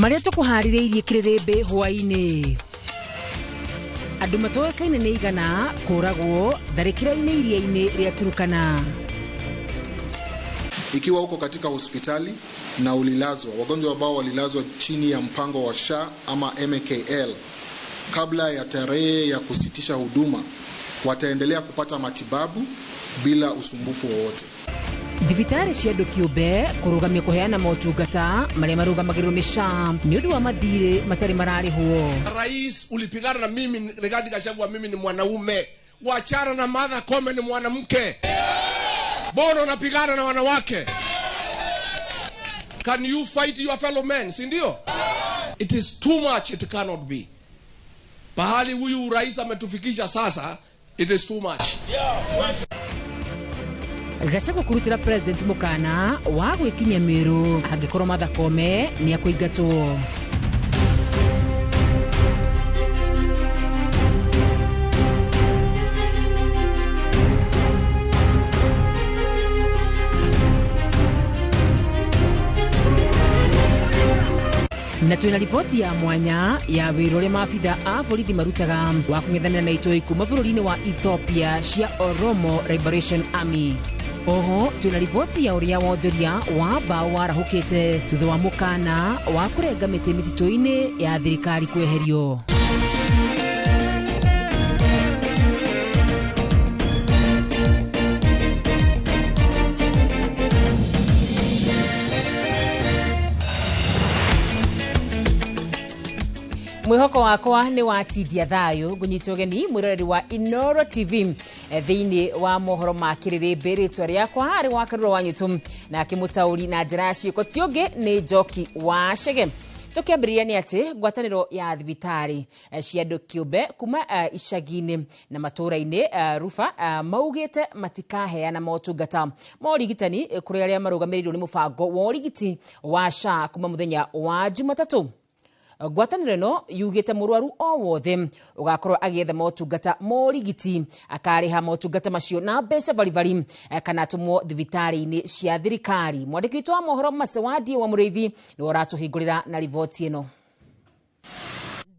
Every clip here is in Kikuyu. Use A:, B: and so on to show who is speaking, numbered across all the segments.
A: Marĩa tũkũharĩrĩirie kĩrĩrĩmbĩ hwaĩ-inĩ. Andũ matoĩkaine nĩ igana kũragwo tharĩkĩra-inĩ iria-inĩ rĩa Turkana.
B: Ikiwa uko katika hospitali na ulilazwa, wagonjwa ambao walilazwa chini ya mpango wa SHA ama MKL kabla ya tarehe ya kusitisha huduma wataendelea kupata matibabu bila usumbufu wowote.
A: Thibitarĩ cia andũ kĩũmbe kũrũgamia kũheana motungata marĩa marũgamagĩrĩrwo nĩ SHA nĩ ũndũ wa mathirĩ matarĩ mararĩhwo.
C: Rais, ulipigana na mimi Rigathi Gachagua, mimi ni mwanaume. Wachana na Martha Koome ni mwanamke. Mbona unapigana na wanawake? Can you fight your fellow men, si ndio? It is too much, it cannot be. Pahali huyu rais ametufikisha sasa, it is too much.
A: Gachagua kũrutĩra President mũkana wa gwĩkinyia mĩrũ angĩkorwo Martha Koome nĩ akũingatwo. Na twĩna riboti ya mwanya ya wĩra ũrĩa maabitha a borithi marutaga wa kũng'ethanĩra na itoi kuma bũrũri-inĩ wa Ethiopia cia Oromo Liberation Army. Oho twĩna riboti ya ũrĩa wonjoria wa mbaũ warahũkĩte thutha wa mũkana wa kũrenga mĩtĩ mĩtitũ-inĩ ya thirikari kweherio. Mwihoko wakwa nĩ watindia thayũ ngũnyitwo ũgeni mwĩroreri wa Inooro TV thĩinĩ wa mohoro ma kĩrĩrĩmbĩ. Rĩtwa rĩakwa arĩ wa Karura wa Nyutu nake mũtaũri na njĩra ya ciĩko ti ũngĩ nĩ Njoki wa Chege. Tũkĩambĩrĩria nĩ atĩ ngwatanĩro ya thibitarĩ cia andũ kĩũmbe kuma icagi-inĩ na matũũra-inĩ Rufa maugĩte matikaheana motungata ma ũrigitani kũrĩ arĩa marũgamĩrĩirwo nĩ mũbango wa ũrigiti wa SHA kuma mũthenya wa Jumatatũ. Ngwatanĩro ĩno yugĩte mũrwaru o wothe ũgakorwo agĩetha motungata ma ũrigiti akarĩha motungata macio na mbeca baribari kana atũmwo thibitarĩ-inĩ cia thirikari. Mwandĩki witũ wa mohoro Masewadi wa Mũrĩithi nĩwe ũratũhingũrĩra na riboti ĩno.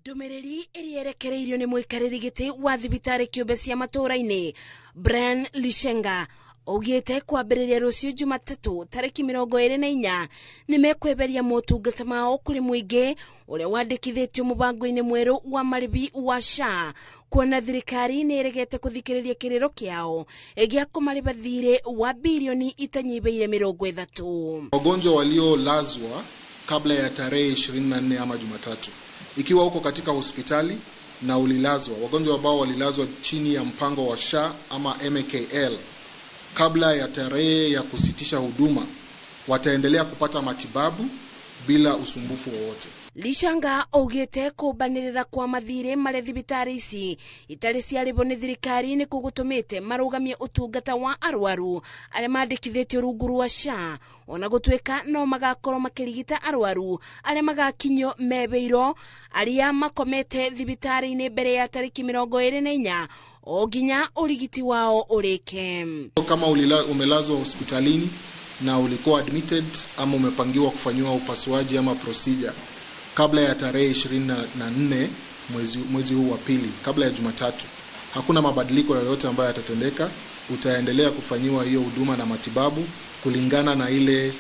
D: Ndũmĩrĩri ĩrĩa ĩrekereirio nĩ mũikarĩri gĩtĩ wa thibitarĩ kĩũmbe cia matũũra-inĩ Brian Lishenga augĩte kwambĩrĩria rũciũ Jumatatũ tarĩki 24 nĩ mekweheria motungata mao kũrĩ mũingĩ ũrĩa wandĩkithĩtio mũbango-inĩ mwerũ wa marĩhi wa SHA kuona thirikari nĩ ĩregete kũthikĩrĩria kĩrĩro kĩao gĩa kũmarĩha thirĩ wa bilioni itanyihĩire 30.
B: Wagonjwa waliolazwa kabla ya tarehe 24 ama Jumatatu, ikiwa uko katika hospitali na ulilazwa, wagonjwa ambao walilazwa chini ya mpango wa SHA ama MKL kabla ya tarehe ya kusitisha huduma wataendelea kupata matibabu bila usumbufu wowote.
D: Lishanga augĩte kũmbanĩrĩra kwa mathirĩ marĩa thibitarĩ ici itarĩ ciarĩhwo nĩ thirikari nĩ kũgũtũmĩte marũgamie ũtungata wa arwaru arĩa mandĩkithĩtio rungu rwa SHA ona gũtuĩka no magakorwo makĩrigita arwaru arĩa magakinyio mebĩirwo arĩa makomete thibitarĩ-inĩ mbere ya tarĩki 24 o nginya ũrigiti wao ũrĩke.
B: Kama umelazwa hospitalini na ulikuwa admitted ama umepangiwa kufanyiwa upasuaji ama procedure kabla ya tarehe 24 mwezi huu wa pili, kabla ya Jumatatu, hakuna mabadiliko yoyote ambayo yatatendeka. Utaendelea kufanyiwa hiyo huduma na matibabu kulingana na ile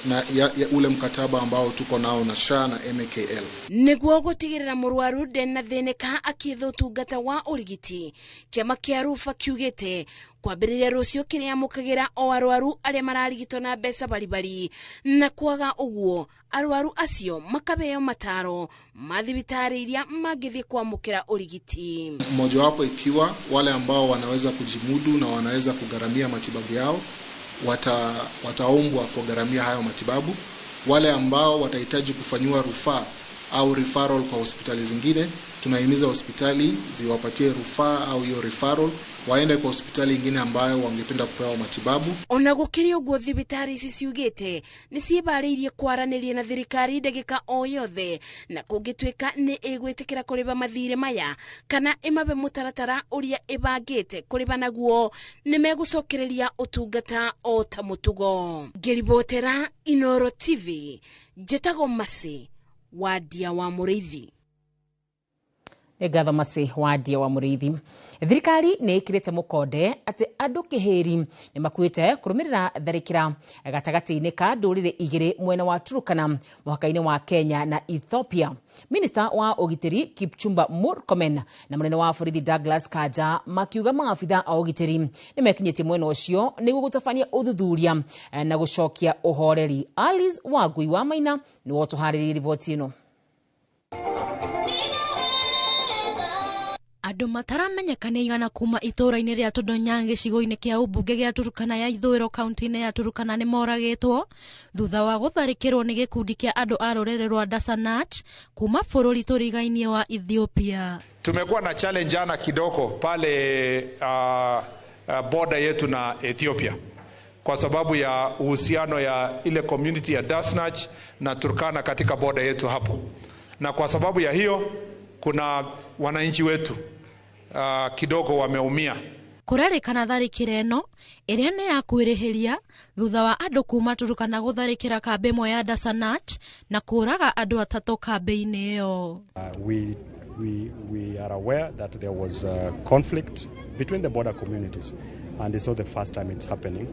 B: na ule mkataba ambao tuko nao na SHA na MKL.
D: Nĩguo gũtigĩrĩra mũrwaru ndenathinĩka akĩetha ũtungata wa ũrigiti, kĩama kĩa Rufa kiugĩte kwambĩrĩria rũciũ kĩrĩamũkagĩra o arwaru arĩa mararigitwo na mbeca baribari na kwaga ũguo arwaru acio makabeo mataro ma thibitarĩ iria mangĩthiĩ kwamũkĩra ũrigiti.
B: Mmojawapo ikiwa wale ambao wanaweza kujimudu na wanaweza kugharamia matibabu yao wataombwa kugharamia hayo matibabu. Wale ambao watahitaji kufanyiwa rufaa au referral kwa hospitali zingine Tunahimiza hospitali ziwapatie rufaa au hiyo referral waende kwa hospitali ingine ambayo wangependa kupewa matibabu.
D: Ona gũkĩrĩ ũguo, thibitarĩ ici ciugĩte nĩ ciĩbarĩirie kwaranĩria na thirikari ndagĩka o yothe, na kũngĩtuĩka nĩ ĩgwĩtĩkĩra kũrĩba mathirĩ maya kana ĩmabe mũtaratara ũrĩa ĩbangĩte kũrĩba naguo, nĩ megũcokereria ũtungata o ta mũtugo. Ngĩribotera Inoro TV, njĩtagwo Masi Wandia wa Mũrĩithi.
A: Nĩ ngatho Masi Wandia wa Mũrĩithi. Thirikari nĩ ĩkĩrĩte mũkonde atĩ andũ kĩhĩri nĩ makuĩte kũrũmĩrĩra tharĩkĩra gatagatĩ-inĩ ka ndũrĩrĩ igĩrĩ mwena wa Turkana mũhaka-inĩ wa Kenya na Ethiopia. Minista wa ũgitĩri Kipchumba Murkomen na mũnene wa borithi Douglas Kanja makiuga maabitha a ũgitĩri nĩ mekinyĩtie mwena ũcio nĩguo gũtabania ũthuthuria na gũcokia ũhoreri. Alice Wangui wa Maina nĩwe ũtũharĩrĩirie riboti ĩno.
E: Andũ mataramenyeka nĩ igana kuma itũũra-inĩ rĩa Tondonyang gĩcigo-inĩ kĩa ũmbunge gĩa Turkana ya ithũĩro kaunti-inĩ ya Turkana nĩ moragĩtwo thutha wa gũtharĩkĩrwo nĩ gĩkundi kĩa andũ a rũrĩrĩ rwa Dasanach kuma bũrũri tũrigainie wa Ethiopia.
F: Tumekuwa na challenge jana kidogo pale border yetu na Ethiopia kwa sababu ya uhusiano ya ile community ya Dasnach na Turkana katika border yetu hapo, na kwa sababu ya hiyo kuna wananchi wetu kidogo wameumia.
E: Kũrerĩkana tharĩkĩra ĩno ĩrĩa nĩ ya kwĩrĩhĩria thutha wa andũ kuma Turkana gũtharĩkĩra kambĩ ĩmwe ya Dasanach na kũraga andũ atatũ kambĩ-inĩ ĩyo.
G: We are aware that there was a conflict between the border communities, and it's not the first time it's happening.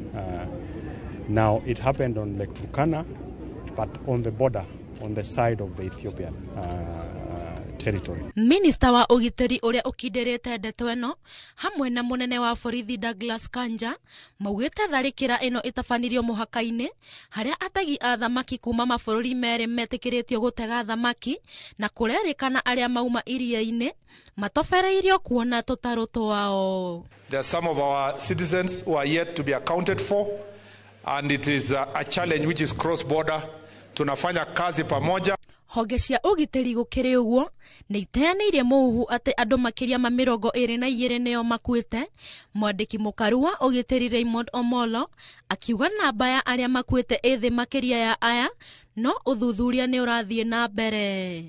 G: Now it happened on Lake Turkana, but on the border, on the side of the Ethiopian territory.
E: Minista wa ũgitĩri ũrĩa ũkindĩrĩte ndeto ĩno hamwe na mũnene wa borithi Douglas Kanja maugĩte tharĩkĩra ĩno ĩtabanirio mũhaka-inĩ harĩa ategi a thamaki kuma mabũrũri merĩ metĩkĩrĩtio gũtega thamaki, na kũrerĩkana arĩa mauma iria-inĩ matobereirio kuona tũtarũ twao.
F: There are some of our citizens who are yet to be accounted for, and it is a challenge which is cross border. Tunafanya kazi pamoja.
E: Honge cia ũgitĩri gũkĩrĩ ũguo nĩ iteanĩirie mũhuhu atĩ andũ makĩria ma 22 nĩo makuĩte. Mwandĩki mũkaru wa ũgitĩri Raymond Omolo akiuga namba ya arĩa makuĩte ĩthĩ makĩria ya aya, no ũthuthuria nĩ ũrathiĩ na mbere.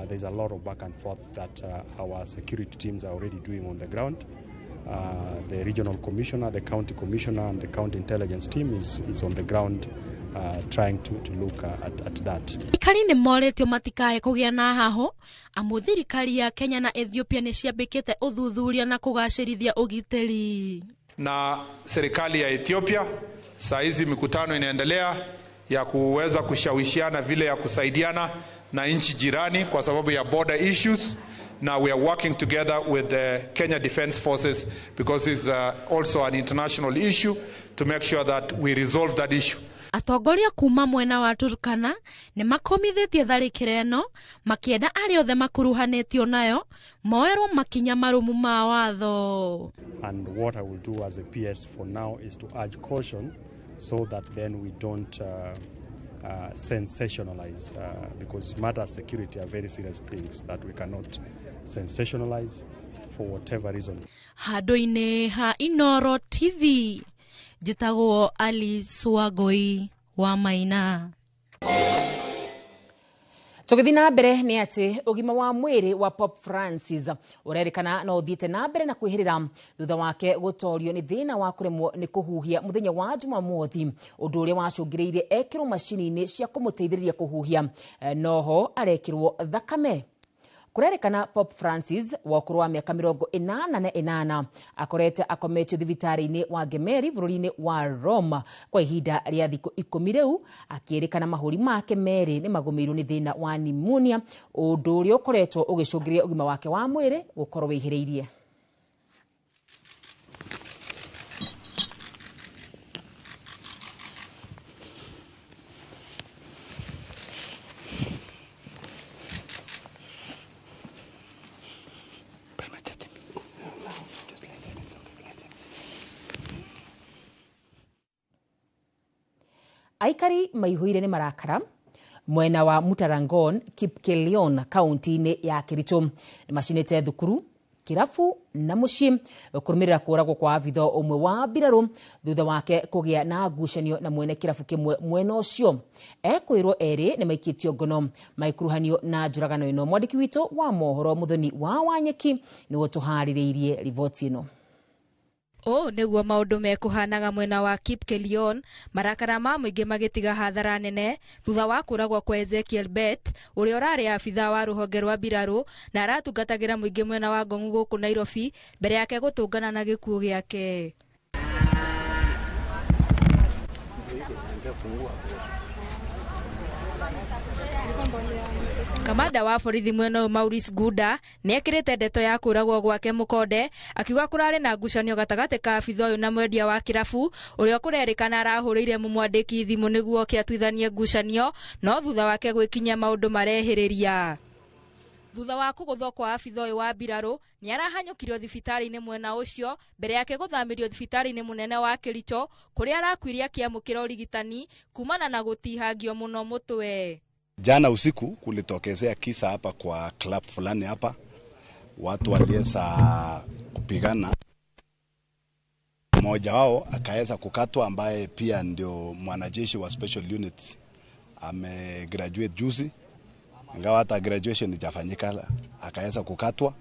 G: There's a lot of back and forth that our security teams are already doing on the ground. The regional commissioner, the county commissioner, and the county intelligence team is on the ground trying to look at that.
E: Aikari nĩ morĩtio matikae kũgĩa na haho amu thirikari ya Kenya na Ethiopia nĩ ciambĩkĩte ũthuthuria na kũgacĩrithia ũgitĩri.
F: Na serikali ya Ethiopia saa hizi mikutano inaendelea ya kuweza kushawishiana vile ya kusaidiana na nchi jirani kwa sababu ya border issues. Now we are working together with the Kenya Defence Forces because it's also an international issue to make sure that we resolve that issue.
E: Atongoria kuma mwena wa Turkana nĩ makomithĩtie tharĩkĩra ĩno makĩenda arĩa othe makuruhanĩtio nayo moerwo makinya marũmu ma watho.
G: And what I will do as a PS for now is to urge caution so that then we don't sensationalize, because matters security are very serious things that we cannot sensationalize for whatever reason.
E: Handũ-inĩ ha Inoro TV, njĩtagwo Alice Wangui wa Maina.
A: Tũgĩthiĩ na mbere nĩ atĩ ũgima wa mwĩrĩ wa Pope Francis ũrerĩkana no ũthiĩte na mbere na kwĩhĩrĩra thutha wake gũtorio nĩ thĩna wa kũremwo nĩ kũhuhia mũthenya wa Jumamothi, ũndũ ũrĩa wacũngĩrĩirie ekĩrwo macini-inĩ cia kũmũteithĩrĩria kũhuhia, noho arekĩrwo thakame. Kũrerĩkana Pope Francis wa ũkũrũ wa mĩaka 88 akorete akometio thibitarĩ-inĩ wa Gemelli bũrũri-inĩ wa Roma kwa ihinda rĩa thikũ 10 rĩu, akĩrĩkana mahũri make merĩ nĩ magũmĩirwo nĩ thĩna wa pneumonia, ũndũ ũrĩa ũkoretwo ũgĩcũngĩrĩria ũgima wake wa mwĩrĩ gũkorwo wĩhĩrĩirie. Aikari maihũire nĩ marakara Mwena wa Mutarangon Kipkelion kaunti-inĩ ya Kericho. Nĩ macinĩte thukuru, kirabu na muciĩ kũrũmĩrĩra kũragwo kwa abitha ũmwe wa mbirarũ thutha wake kũgĩa na ngucanio na mwene kĩrabu kĩmwe mwena ũcio. Ekwĩrwo erĩ nĩ maikĩtio ngono magĩkuruhanio na njũragano ĩno. Mwandĩki witũ wa mohoro Muthoni wa Wanyeki nĩwe tũharĩrĩirie riboti ĩno.
H: Ũũ nĩguo maũndũ mekũhanaga mwena wa Kipkelion, marakara ma mũingĩ magĩtiga hathara nene thutha wa kũragwo kwa Ezekiel Bett ũrĩa ũrarĩ abithaa wa rũhonge rwa mbirarũ na aratungatagĩra mũingĩ mwena wa Ngong'u gũkũ Nairobi mbere yake gũtũngana na gĩkuũ gĩake. Kamanda wa borithi mwena ũyũ Maurice Gunda nĩekĩrĩte ndeto ya kũragwo gwake mũkonde akiuga kũrarĩ na ngucanio gatagatĩ ka abitha ũyũ na mwendia wa kĩrabu ũrĩa kũrerĩkana arahũrĩire mũmwandĩki thimũ nĩguo oke atuithanie ngucanio no thutha wake gwĩkinyia maũndũ marehĩrĩria. Thutha wa kũgũthwo kwa abitha ũyũ wa mbirarũ nĩarahanyũkirio thibitarĩ-inĩ mwena ũcio mbere yake gũthamĩrio thibitarĩ-inĩ mũnene wa Kericho kũrĩa arakuire akĩamũkĩra ũrigitani kumana na gũtihangio mũno mũtwe.
I: Jana usiku kulitokezea kisa hapa kwa club fulani hapa, watu waliweza kupigana, mmoja wao akaweza kukatwa, ambaye pia ndio mwanajeshi wa special units, amegraduate juzi, ingawa hata graduation haijafanyika, akaweza kukatwa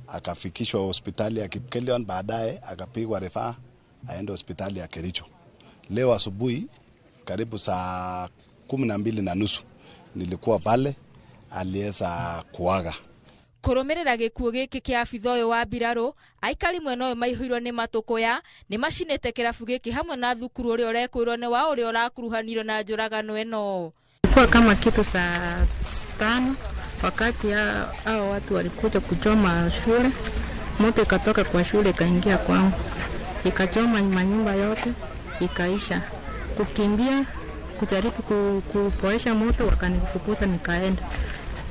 I: akafikishwa hospitali ya Kipkelion, baadaye akapigwa rufaa aende hospitali ya Kericho. Leo asubuhi karibu saa 12:30 nilikuwa pale, aliweza kuaga.
H: Kũrũmĩrĩra gĩkuũ gĩkĩ kĩa abitha ũyũ wa mbirarũ, aikari mwena ũyũ maihũirwo nĩ matũkũya nĩ macinĩte kĩrabu gĩkĩ hamwe na thukuru ũrĩa ũrekwĩrwo nĩ wa ũrĩa ũrakuruhanirio na njũragano ĩno.
J: Ilikuwa kama kitu saa 5 wakati hao watu walikuja kuchoma shule, moto ikatoka kwa shule ikaingia kwangu, ikachoma manyumba yote ikaisha. Kukimbia kujaribu kupoesha moto, wakanifukuza nikaenda.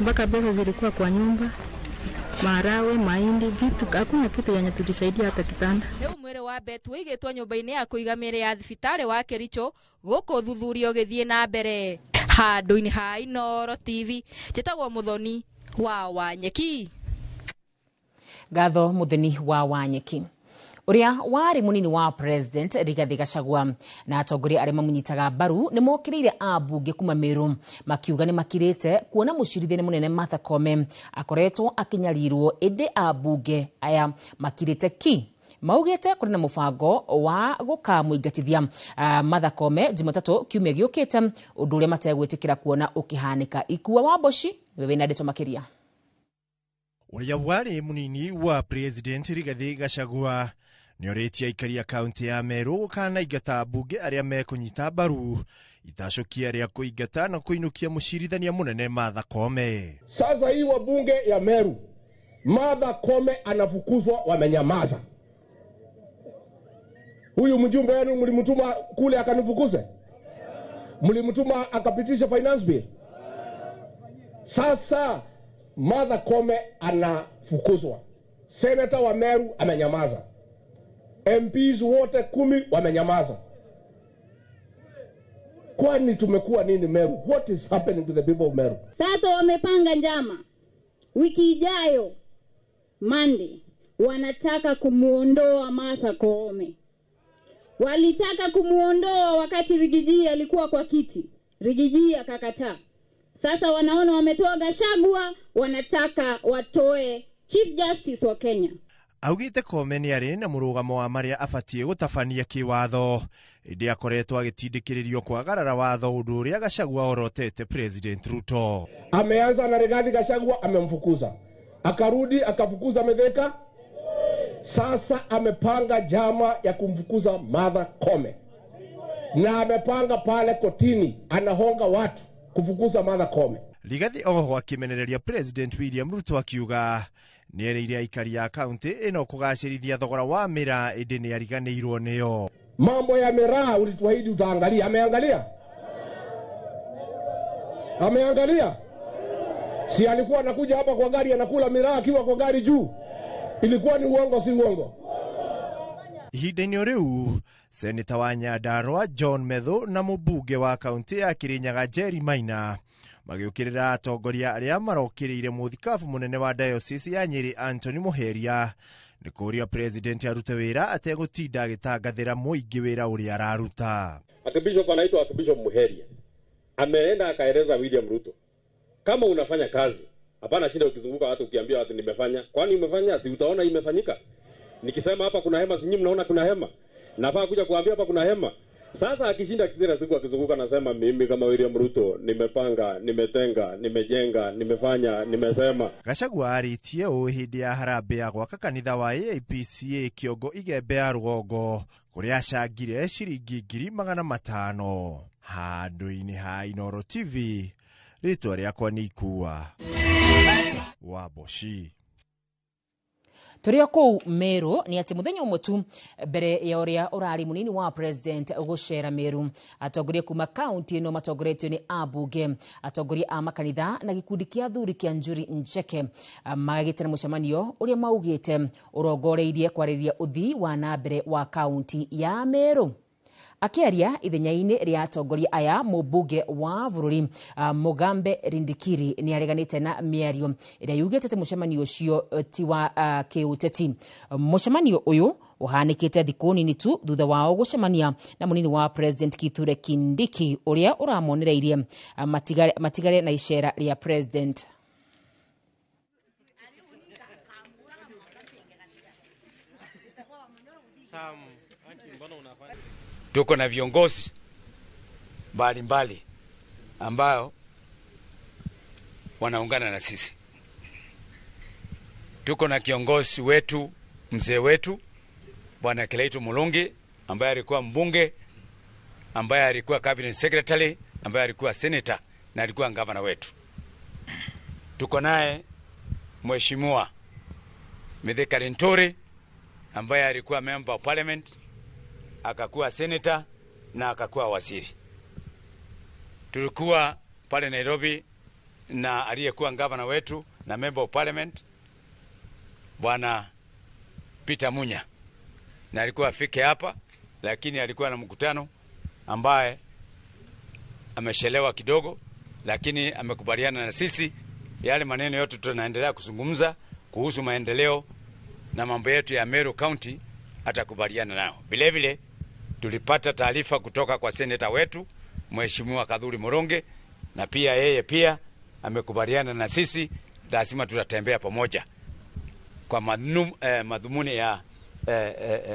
J: Mpaka pesa zilikuwa kwa nyumba, marawe, mahindi, vitu, hakuna kitu yenye tulisaidia hata kitanda.
H: Rĩu mwĩrĩ wa Bett ũigĩtwo nyũmba-inĩ ya kũiga mĩĩrĩ ya thibitarĩ wa Kericho gũkũ ũthuthuria ũgĩthiĩ na mbere. Handũ-inĩ ha Inooro TV, njĩtagwo Muthoni wa Wanyeki.
A: Ngatho Muthoni wa Wanyeki. Uria wari munini wa president Rigathi Gachagua na atongoria aria mamunyitaga mbaru ni mokiriire ambunge kuma Meru makiuga ni makirite kuona mucirithania munene Martha Koome akoretwo akinyarirwo, indi ambunge aya makirite ki maugite kuri na mubango wa gukamũingatithia Martha Koome Jumatatu kiumia giukite, undu uria mategwitikira kuona ukihanika. Ikua wa Mboci niwe wina ndeto makiria.
K: Uria wari munini wa president Rigathi Gachagua nĩorĩtie aikari a kaunti ya Meru gũkana ingata mbunge arĩa mekũnyita mbaru itacũkia rĩa kũingata na kũinũkia mũcirithania mũnene Martha Koome.
C: Sasa hii wabunge ya Meru, Martha Koome anafukuzwa, wamenyamaza. Huyu mjumbe wenu mlimtuma kule akanifukuze? Mlimtuma akapitisha finance bill? Sasa Martha Koome anafukuzwa, senator wa Meru amenyamaza, MPs wote 10 wamenyamaza. Kwani tumekuwa nini Meru? What is happening to the people of Meru?
L: Sasa wamepanga njama, wiki ijayo Monday wanataka kumuondoa Martha Koome. Walitaka kumuondoa wakati Rigiji alikuwa kwa kiti, Rigiji akakataa. Sasa wanaona wametoa Gachagua, wanataka watoe Chief Justice wa Kenya.
K: Augite Koome nĩ arĩ na mũrũgamo wa marĩa abatiĩ gũtabania kĩwatho, ĩndĩ akoretwo agĩtindĩkĩrĩrio kwagarara watho, ũndũ ũrĩa Gachagua orotete President Ruto.
C: Ameanza na Rigathi Gachagua, amemfukuza, akarudi akafukuza Mithika. Sasa amepanga jama ya kumfukuza Martha Koome, na amepanga pale kotini, anahonga watu kufukuza Martha Koome.
K: Rigathi oho akĩmenereria President William Ruto akiuga nĩerĩire aikari a kaunti ĩno kũgacĩrithia thogora wa mĩraa ĩndĩ nĩariganĩirwo nĩyo.
C: Mambo ya miraa ulituahidi utaangalia, ameangalia? Ameangalia? Si alikuwa anakuja hapa kwa gari anakula miraa akiwa kwa gari juu? Ilikuwa ni uongo si uongo?
K: Ihinda-inĩ rĩu seneta wa Nyandarua John Methu na mũmbunge wa kaunti ya Kirinyaga Jerry Maina magĩũkĩrĩra atongoria arĩa marokĩrĩire mũthikabu mũnene wa diocese ya Nyeri Anthony Muheria nĩ kũũria president arute wĩra ategũtinda agĩtangathĩra mũingĩ wĩra ũrĩa araruta.
M: Archbishop anaitwa Archbishop Muheria ameenda akaeleza William Ruto, kama unafanya kazi hapana shinda ukizunguka watu ukiambia watu nimefanya. Kwani umefanya? Si utaona imefanyika. Nikisema hapa kuna hema, si nyinyi mnaona kuna hema? Nafaa kuja kuambia hapa kuna hema. Sasa akishinda kila siku akizunguka nasema mimi kama William Ruto nimepanga, nimetenga, nimejenga, nimefanya, nimesema.
K: Gachagua arĩtie ũũ hĩndĩ ya harambee ya gwaka kanitha wa AIPCA Kĩongo Igembe ya Rũgongo kũrĩa acangire ciringi 500,000. Handũ-inĩ ha Inooro TV, rĩtwa rĩakwa nĩ Ikua wa Boshi.
A: Tũrĩ o kũu Meru nĩ atĩ mũthenya ũmwe tu mbere ya ũrĩa ũrarĩ mũnini wa president gũcera Meru, atongoria kuma kaunti ĩno matongoretio nĩ ambunge, atongoria a makanitha na gĩkundi kĩa athuri kĩa Njuri Ncheke magĩte na mũcemanio ũrĩa maugĩte ũrongoreirie kwarĩrĩria ũthii wa na mbere wa kaunti ya Meru. Akĩaria ithenya-inĩ rĩa atongoria aya, mũmbunge wa bũrũri Mugambe Rindikiri nĩ areganĩte na mĩario ĩrĩa yugĩte atĩ mũcemanio ũcio ti wa kĩũteti. Mũcemanio ũyũ ũhanĩkĩte thikũ nini tu thutha wao gũcemania na mũnini wa president Kithure Kindiki ũrĩa ũramonereirie matigare na icera rĩa president.
N: Tuko na viongozi mbalimbali ambao wanaungana na sisi. Tuko na kiongozi wetu, mzee wetu Bwana Kiraitu Murungi ambaye alikuwa mbunge, ambaye alikuwa cabinet secretary, ambaye alikuwa senator na alikuwa gavana wetu. Tuko naye Mheshimiwa Mithika Linturi ambaye alikuwa member of parliament, akakuwa senator na akakuwa waziri. Tulikuwa pale Nairobi na aliyekuwa gavana wetu na member of parliament Bwana Peter Munya, na alikuwa afike hapa lakini alikuwa na mkutano ambaye ameshelewa kidogo, lakini amekubaliana na sisi yale maneno yote tunaendelea kuzungumza kuhusu maendeleo na mambo yetu ya Meru County atakubaliana nao. Vile vile tulipata taarifa kutoka kwa seneta wetu Mheshimiwa Kathuri Muronge, na pia yeye pia amekubaliana na sisi, lazima tutatembea pamoja kwa madhumuni ya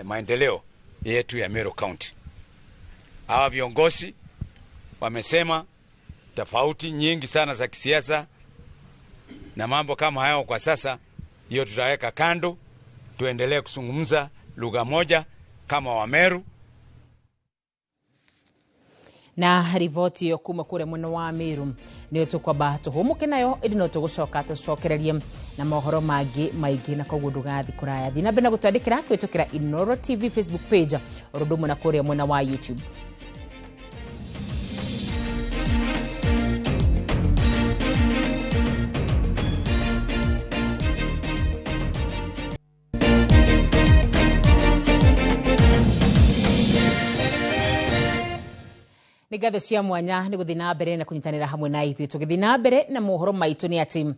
N: maendeleo yetu ya Meru County. Hawa viongozi wamesema tofauti nyingi sana za kisiasa na mambo kama hayo kwa sasa, hiyo tutaweka kando, tuendelee kuzungumza lugha moja kama Wameru.
A: Na riboti ĩyo kuma kũrĩa mwena wa Meru nĩyo tũkwamba tũhũmũke nayo ĩndĩ no tũgũcoka tũcokererie na mohoro mangĩ maingĩ, na koguo ndũgathiĩ kũraya. Thiĩ na mbere na gũtwandĩkĩra kũhĩtũkĩra Inooro TV Facebook page oro ũndũ ũmwe na kũrĩa mwena wa YouTube. Nĩ ngatho cia mwanya nĩ gũthiĩ na mbere na kũnyitanĩra hamwe na ithuĩ. Tũgĩthiĩ na mbere na mohoro maitũ nĩ atĩ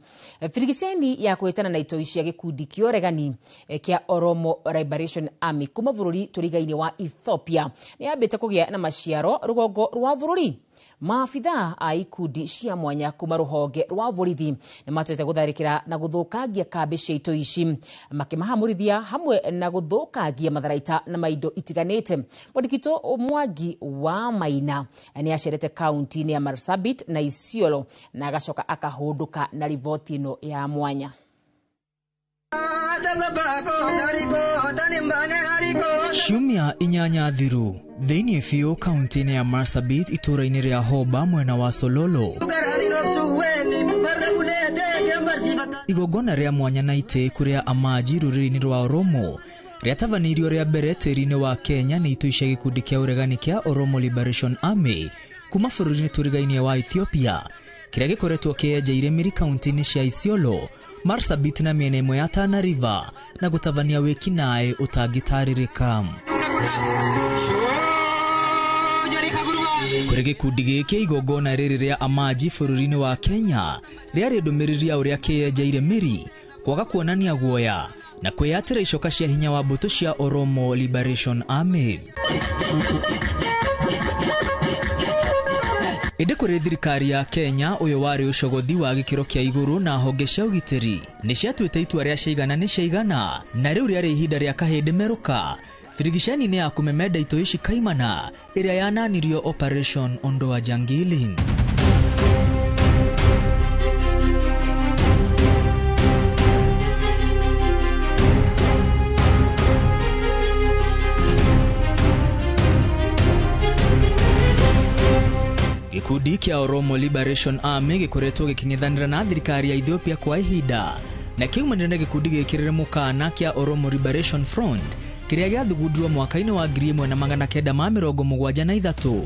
A: birigiceni ya kũhĩtana na itoi cia gĩkundi kĩa ũregani kĩa Oromo Liberation Army kuma bũrũri tũrigainĩ wa Ethiopia nĩ yambĩte kũgĩa na maciaro rũgongo rwa bũrũri. Maabithaa a ikundi cia mwanya kuma rũhonge rwa borithi nĩ matete gũtharĩkĩra na gũthũkangia kambĩ cia itoi ici, makĩmahamũrithia hamwe na gũthũkangia matharaita na maindo itiganĩte. Mwandĩki Mwangi wa Maina nĩ acerete kaunti-inĩ ya Marsabit na Isiolo na agacoka akahũndũka na riboti ĩno ya mwanya.
O: Ciumia 8 thiru thĩinĩ biũ kaunti-inĩ ya Marsabit itũũra-inĩ rĩa Hoba mwena wa Sololo, igongona rĩa mwanya na itĩĩku rĩa Amaji rũrĩrĩ-inĩ rwa Oromo rĩatabanĩirio rĩa mbere tĩri-inĩ wa Kenya nĩ itoi cia gĩkundi kĩa ũregani kĩa Oromo Liberation Army kuma bũrũri-inĩ tũrigainie wa Ethiopia kĩrĩa gĩkoretwo kĩenjeire mĩri kaunti-inĩ cia Isiolo, Marsabit na mĩena ĩmwe ya Tana River na gũtabania wĩkinaĩ ũtangĩtarĩrĩka. Kũrĩ gĩkundi gĩkĩ igongona rĩrĩ rĩa Amaji bũrũri-inĩ wa Kenya rĩarĩ ndũmĩrĩri ya ũrĩa kĩyenjeire mĩri, kwaga kuonania guoya na kwĩyatĩra icoka cia hinya wa mbũtũ cia Oromo Liberation Army. Ĩndĩ kũrĩ thirikari ya Kenya ũyũ warĩ ũcogothi wa gĩkĩro kĩa igũrũ na honge cia ũgitĩri nĩ ciatuĩte itua rĩa ciaigana nĩ ciaigana, na rĩu rĩarĩ ihinda rĩa kahĩndĩ merũka birigiceni-inĩ ya kũmemenda itoi ici kaimana ĩrĩa yananirio Operation Ondoa Jangili. Gĩkundi kĩa Oromo Liberation Army gĩkoretwo gĩkĩng'ethanĩra na thirikari ya Ethiopia kwa ihinda na kĩaumanire na gĩkundi gĩkĩrĩre mũkana kĩa Oromo Liberation Front kĩrĩa gĩathugundirwo mwaka-inĩ wa 1973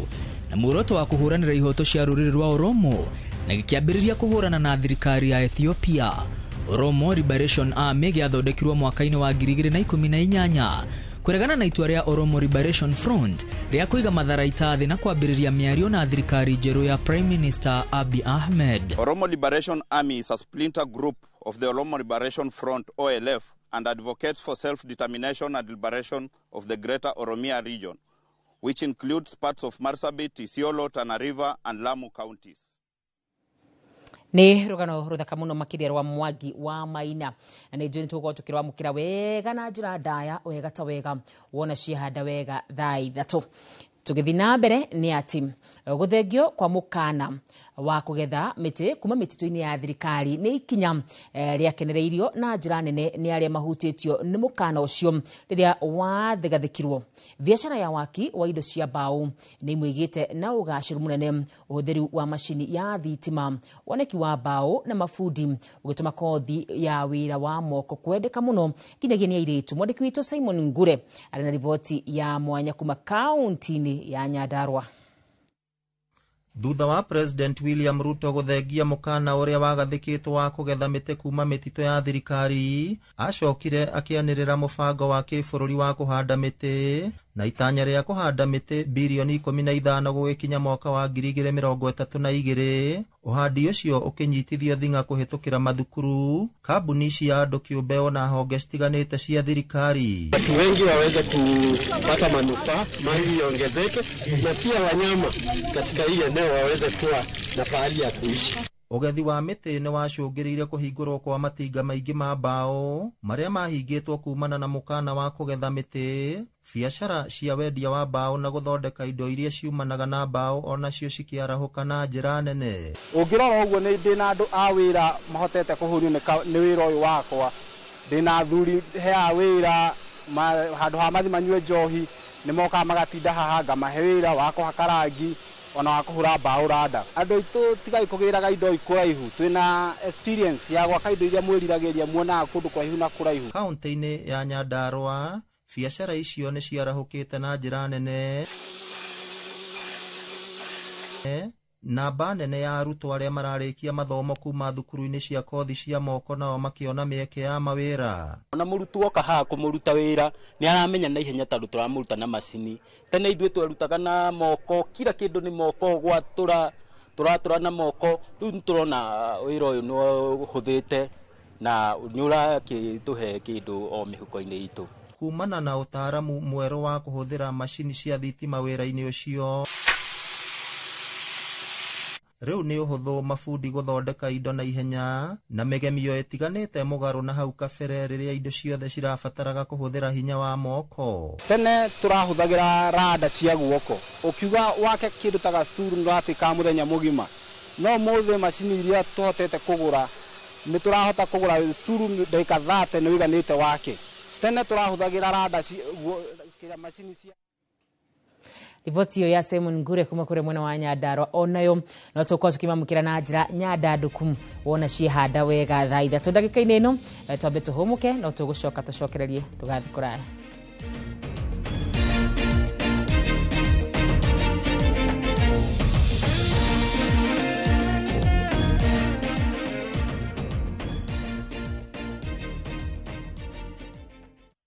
O: na muoroto wa kũhũranĩra ihoto cia rũrĩrĩ rwa Oromo na gĩkĩambĩrĩria kũhũrana na thirikari ya Ethiopia. Oromo Liberation Army gĩathondekirwo mwaka-inĩ wa 2018 kũregana na itua rĩa Oromo Liberation Front rĩa kũiga matharaita thĩ na kwambĩrĩria mĩario na thirikari njerũ ya Prime Minister Abiy Ahmed.
P: Oromo Liberation Army is a splinter group of the Oromo Liberation Front OLF and advocates for self-determination and liberation of the Greater Oromia region, which includes parts of Marsabit, Isiolo, Tana River and Lamu counties.
A: Nĩ rũgano rũthaka mũno makĩria rwa Mwangi wa Maina, na nĩ njũĩ nĩ tũgũkorwo tũkĩrwamũkĩra wega na njĩra ndaya wega ta wega wona ciehanda wega thaa 3. Tũgĩthiĩ na mbere nĩ atĩ gũthengio kwa mũkana wa kũgetha mĩtĩ kuma mĩtitũ-inĩ ya thirikari nĩ ikinya rĩakenereirio na njĩra nene nĩ arĩa mahutĩtio nĩ mũkana ũcio rĩrĩa wathegathĩkirwo. Biacara ya waki wa indo cia mbaũ nĩ imũigĩte na ũgacĩru mũnene, ũhũthĩri wa macini ya thitima, woneki wa mbaũ na mabundi ũgĩtũma kothi ya wĩra wa moko kwendeka mũno nginyagia nĩ airĩtu. Mwandĩki witũ Simon Ngure arĩ na riboti ya mwanya kuma kaunti-inĩ ya Nyandarua.
Q: Thutha wa President William Ruto gũthengia mũkana ũrĩa wagathĩkĩtwo wa kũgetha mĩtĩ kuma mĩtitũ ya thirikari, acokire akĩanĩrĩra mũbango wa kĩbũrũri wa kũhanda mĩtĩ na itanya rĩa kũhanda mĩtĩ birioni 15 gũgĩkinya mwaka wa 2032. Ũhandi ũcio ũkĩnyitithio thing'a kũhĩtũkĩra mathukuru, kambuni cia andũ kĩũmbe ona honge citiganĩte cia thirikari.
R: Watu wengi waweze kupata manufaa, mali iongezeke na pia wanyama katika hii eneo waweze kuwa na pahali ya kuishi.
Q: Ũgethi wa mĩtĩ nĩ wacũngĩrĩire kũhingũrwo kwa matinga maingĩ ma mbaũ marĩa mahingĩtwo kumana na mũkana wa kũgetha mĩtĩ. Biacara cia wendia wa mbaũ na gũthondeka indo iria ciumanaga na mbaũ onacio cikĩarahũka na njĩra nene.
S: Ũngĩrora ũguo nĩ ndĩ na andũ a wĩra mahotete kũhũnio nĩ wĩra ũyũ wakwa. Ndĩ na athuri heaga wĩra handũ ha mathi manyue njohi nĩ mokaga magatinda haha ngamahe wĩra wa kũhaka rangi ona wa kũhũra mbaũ randa. Andũ aitũ tigai kũgĩraga indo kũraihu, twĩna experience ya gwaka indo iria mwĩriragĩria muonaga kũndũ kũraihu na kũraihu.
Q: Kaunti-inĩ ya Nyandarua biacara icio nĩ ciarahũkĩte na njĩra nene. Namba nene ya arutwo arĩa mararĩkia mathomo kuma thukuru-inĩ cia kothi cia moko nao makĩona mĩeke ya mawĩra.
T: Ona mũrutwo oka haha kũmũruta wĩra nĩ aramenya na ihenya tondũ tũramũruta na macini. Tene ithuĩ twerutaga na moko, kila kĩndũ nĩ moko, gwatũra tũratũra na moko. Rĩu nĩ tũrona wĩra ũyũ nĩ ũhũthĩte na nĩ ũrakĩtũhe kĩndũ o mĩhuko-inĩ itũ.
Q: Kumana na ũtaaramu mwerũ wa kũhũthĩra macini cia thitima wĩra-inĩ ũcio, rĩu nĩ ũhũthũ mabundi gũthondeka indo na ihenya na mĩgemio ĩtiganĩte mũgarũ na hau kabere rĩrĩa indo ciothe cirabataraga kũhũthĩra hinya wa moko.
S: Tene tũrahũthagĩra randa cia guoko, ũkiuga wake kĩndũ ta gacturu nĩ ũratuĩkaga mũthenya mũgima, no ũmũthĩ macini iria tũhotete kũgũra nĩ tũrahota kũgũra sturu ndagĩka 30 nĩ ũiganĩte wake. Tene tũrahũthagĩra randa cia macini cia.
A: Riboti iyo ya Simon Ngure kuma kure mwena wa Nyandarua onayo no tũkorwo tũkĩmamũkĩra na njĩra nyandandũku wona ciehanda wega thaa 3 ndagĩka-inĩ ĩno. Twambe tũhũmũke no tũgũcoka tũcokererie, ndũgathiĩ kũraya.